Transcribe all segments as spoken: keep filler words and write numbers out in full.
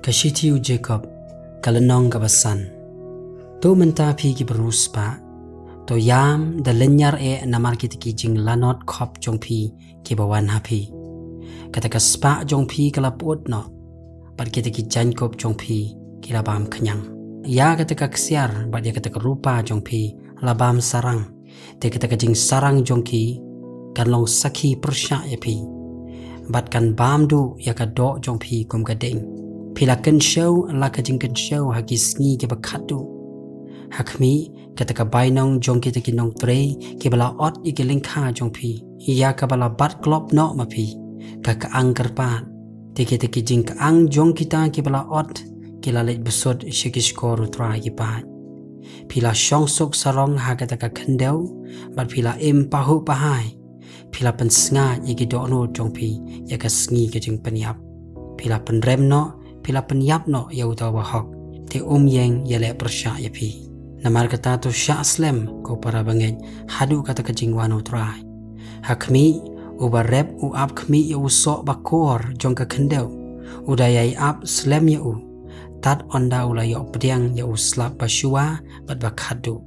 Ka shithi u Jakob, ka lynnong kaba san. To mynta phi ki bru spah, to ïam da lynñiar eh namar kita ki jinglanot khop jong phi kiba wan ha phi. Kata ka spah jong phi ka la put noh, bad kita ki jaiñkup jong phi ki la bam khñiang. Ïa kata ka ksiar bad ïa kata ka rupa jong phi la bam sarang. Te kata ka jingsarang jong ki kan long sakhi pyrshah ïa phi, bad kan bam duh ïa ka doh jong phi kum ka ding. Phi la kynshew la ka jingkynshew ha ki sngi kiba khatduh. Ha khmih, kata ka bainong jong kita ki nongtrei kiba la ot ïa ki lyngkha jong phi, ïa kaba la bat klop noh ma phi, ka ka-ang kyrpad. Te kita ki jingka-ang jong kita kiba la ot ki la leit bsut sha ki shkor U Trai ki paid. Phi la shong suk sarong ha kata ka khyndew, bad phi la im pahuh pahai. Phi la pynsngaid ïa ki dohnud jong phi ïa ka sngi ka jingpynïap. Phi la pynrem noh, phi la pynïap noh ïa uta uba hok, te um ïeng ïaleh pyrshah ïa phi. Namar kata to shah slem, ko para bangeit, haduh kata ka jingwan U Trai. Ha khmih, uba rep u ap khmih ïa u soh ba kor jong ka khyndew, u da ïai ap slem ïa u, tad ynda u la ïoh pdiang ïa u slap ba shuwa bad ba khatduh.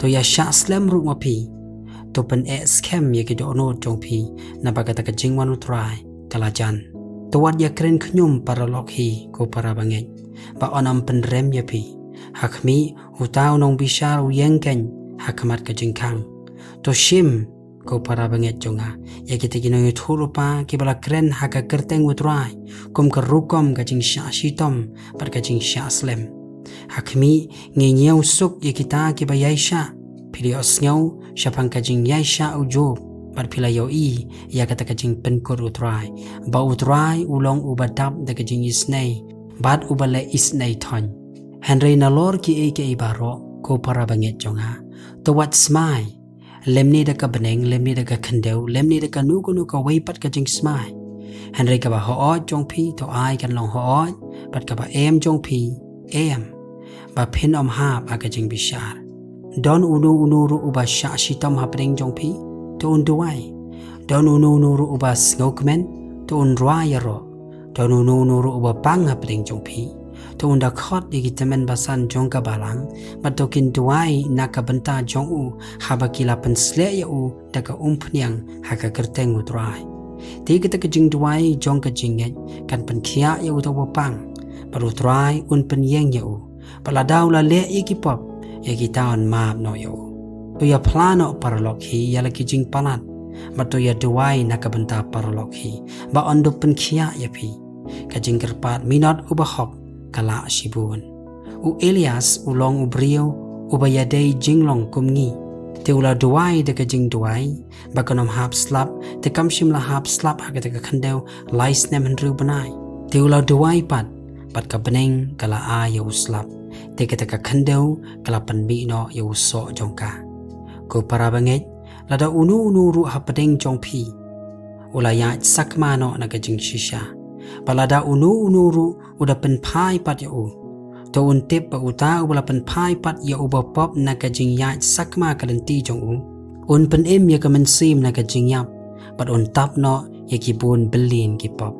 To ïa shah slem ruh ma phi. To pyneh skhem ïa ki dohnud jong phi, naba kata ka jingwan U Trai ka la jan. To wat ïa kren khñium paralok hi, ko para bangeit, ba yn ym pynrem ïa phi. Ha khmih, uta u nongbishar u ïeng keiñ ha khmat ka jingkhang. To shim, ko para bangeit jong nga, ïa kita ki nongïathuhlypa kiba la kren ha ka kyrteng U Trai, kum ka rukom ka jingshah shitom bad ka jingshah slem. Ha khmih, ngin ïohsuk ïa kita kiba ïaishah. Phi la ïohsngew shaphang ka jingïaishah u Job, bad phi la ïohi ïa kata ka jingpynkut U Trai, ba U Trai u long uba dap da ka jingisynei bad uba leh isynei thoiñ. Hynrei nalor kiei kiei baroh, ko para bangeit jong nga, to wat smai, lymne da ka bneng, lymne da ka khyndew, lymne da kano kano kawei pat ka jingsmai. Hynrei kaba hooid jong phi to ai kan long hooid, bad kaba em jong phi em, ba phin ym hap ha ka jingbishar. Don uno uno ruh uba shah shitom hapdeng jong phi, to un duwai. Don uno uno ruh uba sngewkmen, to un rwai ïaroh. Don uno uno ruh uba pang hapdeng jong phi, to un da khot ïa ki tymmen basan jong ka balang, bad to kin duwai na ka bynta jong u, haba ki la pynsleh ïa u da ka umphniang ha ka kyrteng U Trai. Te kata ka jingduwai jong ka jingngeit kan pynkhiah ïa uta uba pang, bad U Trai un pynïeng ïa u. Bad lada u la leh ïa ki pop, ïa kita yn map noh ïa u. To ïa phla noh paralok hi ïa la ki jingpalat, bad to ïa duwai na ka bynta paralok hi, ba yn da pynkhiah ïa phi. Ka jingkyrpad minot uba hok ka lah shibun. U Elias u long u briew uba ïadei jinglong kum ngi. Te u la duwai da ka jingduwai ba kan ym hap slap, te kam shym la hap slap ha kata ka khyndew lai snem hynriew bnai. Te u la duwai pat, bad ka bneng ka la ai ïa u slap. Te kata ka khyndew ka la pynmih noh ïa u soh jong ka. Ko para bangeit, lada uno uno ruh hapdeng jong phi u la ïaid sakma noh na ka jingshisha, bad lada uno uno ruh u da pynphai pat ïa u, to un tip ba uta uba la pynphai pat ïa uba pop na ka jingïaid sakma ka lynti jong u, un pynim ïa ka mynsiem na ka jingïap, bad un tap noh ïa ki bun billion ki pop.